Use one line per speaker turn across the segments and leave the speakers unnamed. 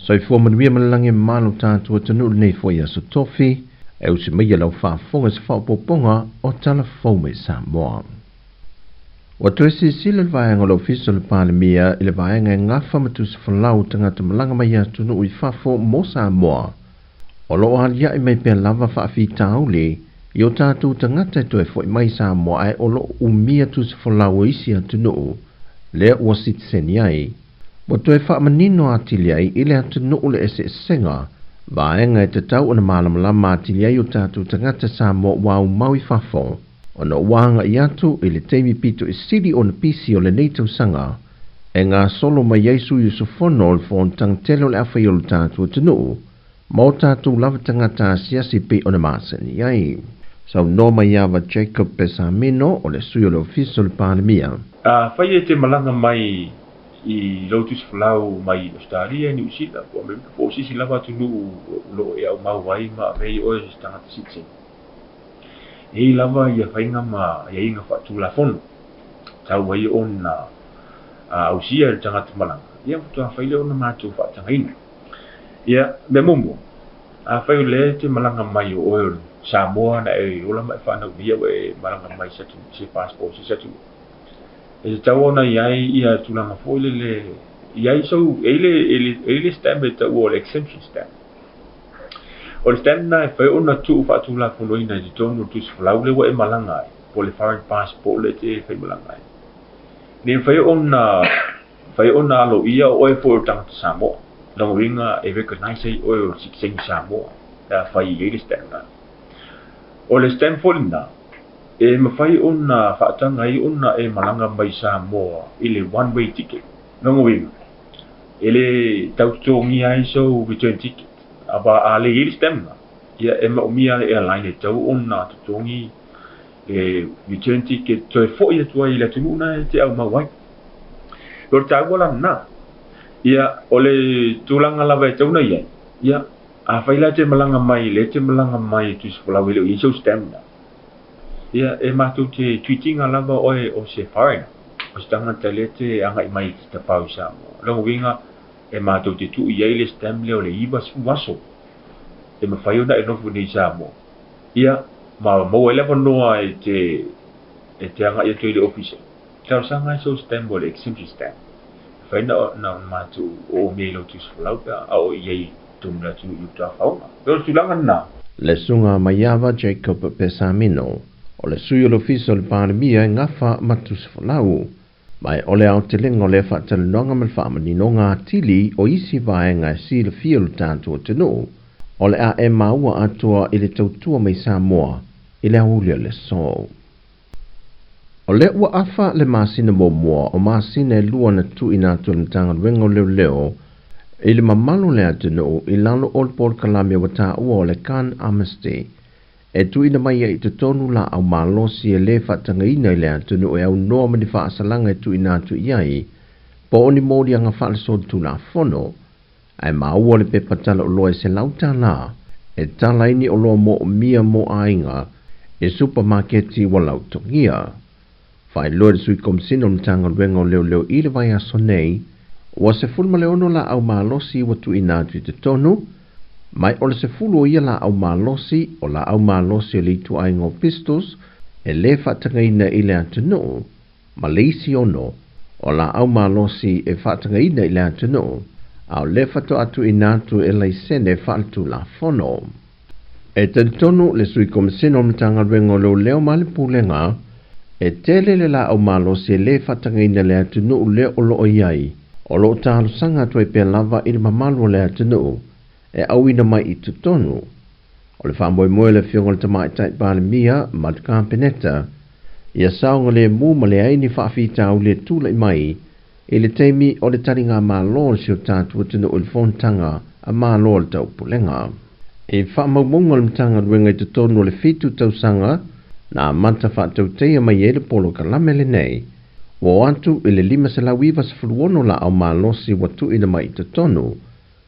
Soifua manuia ma le lagi e mamalu tatou atunuu i lenei foi aso Tofi e usi maia lau faafofoga i se faaopoopoga o Tala Fou mai Samoa. Ua toe silasila le vaega o le Ofisa o le Palemia i le vaega e gafa ma tusi folau tagata malaga mai atunuu i fafo mo Samoa. O lo o aliae mai pea lava faafitauli i o tatou tagata e toe foi mai i Samoa ae o lo o umia tusi folau o isi atunuu lea ua sitiseni ai. Ua toe faamanino atili ai i le atunuu le eseesega vaega e tatau ona malamalama atili ai o tatou tagata Samoa ua aumau i fafo ona ua agai atu i le taimi pito i sili ona pisi o lenei tausaga e gasolo mai ai sui usufono o le fonotaga tele o le a fai o le tatou atunuu ma o tatou lava tagata asiasi e pei ona masani ai. Saunoa Maiava Jacob Pesamino o le sui o le Ofisa o le Palemia.
Afai e te malaga mai i lou tusi folau mai Ausetalia, Niu Sila, po o Amerika, po o se isi lava atunuu o lo o e aumau ai ma avea ai oe o se tagata sitiseni, e i ai lava ia faiga ma aiaiga faatulafono tau ai ona ausia e le tagata malaga, ia faatoa fai lea ona matou faatagaina. Ia, mea muamua, afai o lea e te malaga mai o oe o le Samoa na e ola ma e fanau nei ua e malaga mai se se passport se atunuu, e tatau ona i ai ia tulaga foi lele, i ai sou, e i le, e i le stamp e taua o le exemption stamp. O le stamp lena e fai ona tuu faatulafonoina i totonu o le tusi folau lea ua e malaga ai, po o le foreign passport lea e te faimalaga ai. Ne i mafai ona Fai ona aloaia o oe foi o le tagata Samoa. Lona uiga e recognise ai oe o le sitiseni Samoa pe afai e i ai le stamp lena. O le stamp foi lena, e mafai ona faataga ai ona e malaga mai Samoa i le one way ticket. Lona uiga, e le tau totogia ai sou return ticket. Aua a le i ai le stamp lena, ia e maomia le airline e tatau ona totogi le return ticket toe foi atu ai i le atunuu lena e te aumau ai. O le taua la lena. Ia, o le tulaga lava e tatau ona i ai, ia, afai la e te malaga mai, lea e te malaga mai e tusi folau e le o i ai sou stamp lena, ia, e matou te treat ina lava oe o se foreigner, o se tagata lea e te agai mai e te tapau i Samoa. O lona uiga, e matou te tuu i ai le stamp lea o le 90 aso e mafai ona e nofo i inei i Samoa. Ia, ma maua ai le avanoa e te, e te agai atu ai i le ofisa. Talosaga ai sou stamp o le exemption stamp. E fai na, na matou oo mea i lau tusi folau pe a oo i ai tonu le atunuu i Ututafaoga. O le tulaga lena.
Le Susuga Maiava Jacob Pesamino, o le sui o le Ofisa o le Palemia e gafa ma tusi folau. Ma e o le aotelega o lea faatalanoaga ma le faamaninoga atili o isi vaega e silafia o le tatou atunuu, o le a e maua atoa i le tautua mai Samoa i le aoauli o le aso. O lea ua afa le masina muamua o masina e lua na tuuina atu e le Matagaluega o Leoleo i le mamalu o le atunuu i lalo o le polokalame ua taua o le Gun Amnesty e tuuina mai ai i totonu laau malosi e le faatagaina i le atunuu e aunoa ma ni faasalaga e tuuina atu i ai po o ni moliaga faalesolitulafono ae maua le pepa tala oloa e $100 e tala ai ni oloa moomia mo aiga i supamaketi ua lautogia. Faailoa e le Sui Komisina o le Matagaluega o Leoleo i le vaiaso nei, ua 16 laau malosi ua tuuina atu i totonu, mai o le 10 o ia laau malosi o laau malosi o le ituaiga o pistols e le faatagaina i le atunuu, ma le isi ono o laau malosi e faatagaina i le atunuu, a o lea faatoa tuuina atu e laisene faaletulafono. E talitonu le Sui Komisina o le Matagaluega o Leoleo ma le Pulega, e tele le laau malosi e le faatagaina i le atunuu lea o lo o i ai, o lo o talosaga atu ai pea lava i le mamalu o le atunuu e auina mai i totonu. O le faamoemoe o le Afioga i le Tamaitai Palemia ma le Kapeneta, ia saogalemu ma leai ni faafitauli e tulai mai i le taimi o le taligamalo o si o tatou atunuu i le fonotaga a Malo o le Taupulega. I faamaumauga a le Matagaluega i totonu o le 7 tausaga na amata faatauteia mai ai le polokalame lenei, ua oo atu i le 596 laau malosi ua tuuina mai i totonu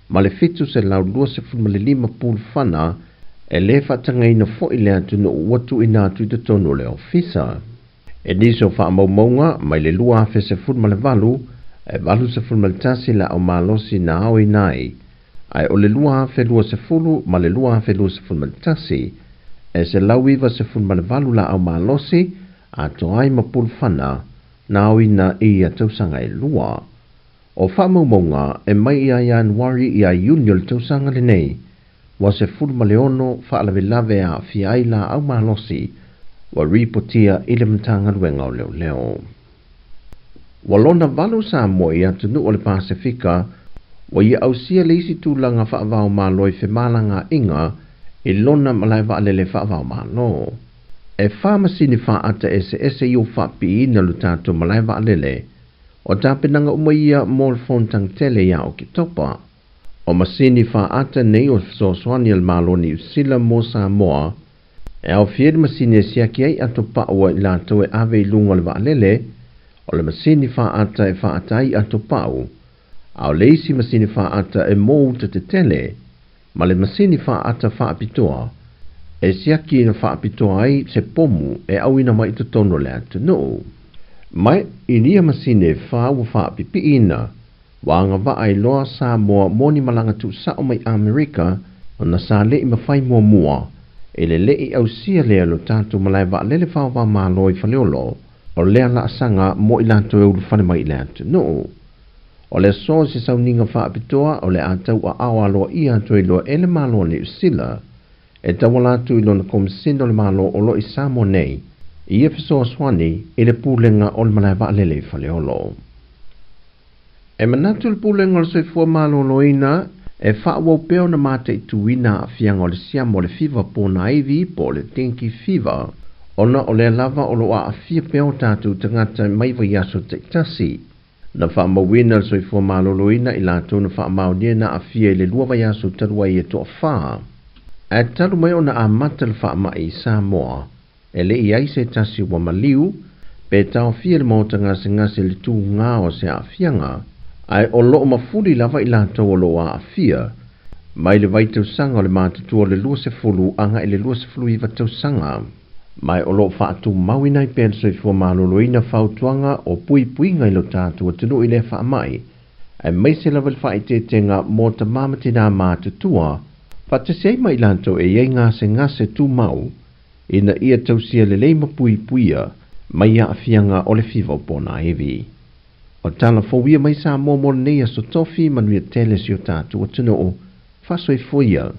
ma le 725 pulufana e le faatagaina foi le atunuu ua tuuina atu i totonu o le ofisa. E nisi o faamaumauga mai le 2018, e 81 laau malosi na aoina ai. Ae o le 2020 ma le 2021, e 198 laau malosi atoa ai ma pulufana na aoina i ia tausaga e lua. O faamaumauga e mai ia Ianuari ia Iuni o le tausaga lenei, ua 16 faalavelave e aafia ai laau malosi ua ripotia i le Matagaluega o Leoleo. Ua lona valu Samoa i atunuu o le Pasefika ua ia ausia le isi tulaga faava-o-Malo i femalagaaiga i lona malae vaalele faava-o-Malo. E fa masini faata eseese i ua faapiiina lo tatou malae vaalele, o tapenaga uma ia mo le fonotaga tele ia Oketopa. O masini faata nei o le fesoasoani a le Malo o Niu Sila mo Samoa, e aofia ai le masini e siaki ai ato pau a i latou e ave i luga o le vaalele, o le masini faata e faata ai ato pau, a o le isi masini faata e mo uta tetele, ma le masini faata faapitoa e siaki na faapitoa ai se pomu e auina mai i totonu o le atunuu. Ma i ia masini e fa ua faapipiina, ua agavaa ai loa Samoa mo ni malaga tuusao mai Amerika ona sa le'i mafai muamua i le le'i ausia lea e lo tatou malae vaalele faava-o-Malo i Faleolo o lea laasaga mo i latou e ulufale mai i le atunuu. O le aso i se sauniga faapitoa o le a tauaao aloaia atu ai loa e le Malo o Niu Sila e tauala atu i lona Komesina o le Malo o lo o i Samoa nei i ia fesoasoani i le Pulega o le Malae Vaalele i Faleolo. E manatu le Pulega o le Soifua Maloloina e faaauau pea ona mataituina aafiaga o le siama o le fiva ponaivi po o le dengue fever ona o lea lava o lo o aafia pea o tatou tagata mai vaiaso taitasi. Na faamauina le Soifua Maloloina i latou na faamaonia na aafia i le lua vaiaso talu ai e toafa. Ae talu mai ona amata le faamai i Samoa, e le i i ai se tasi ua maliu, pe taofia le maota gasegase i le tugā o se aafiaga, ae o lo o mafuli lava i latou o lo o aafia, mai le vaitausaga o le matutua o le 20 agai i le 29 tausaga. Ma o lo o faatumauina ai pea e le Soifua Maloloina fautuaga o puipuiga i lo tatou atunuu i lea faamai, aemaise lava le faaeteetega mo tamā ma tinā matutua, faatasi ai ma i latou e i ai gasegase tumau, ina ia tausia lelei ma puipuia mai aafiaga o le fiva o ponaivi. O tala fou ia mai Samoa mo lenei aso tofi, manuia tele si o tatou atunuu. Faasoifua ia.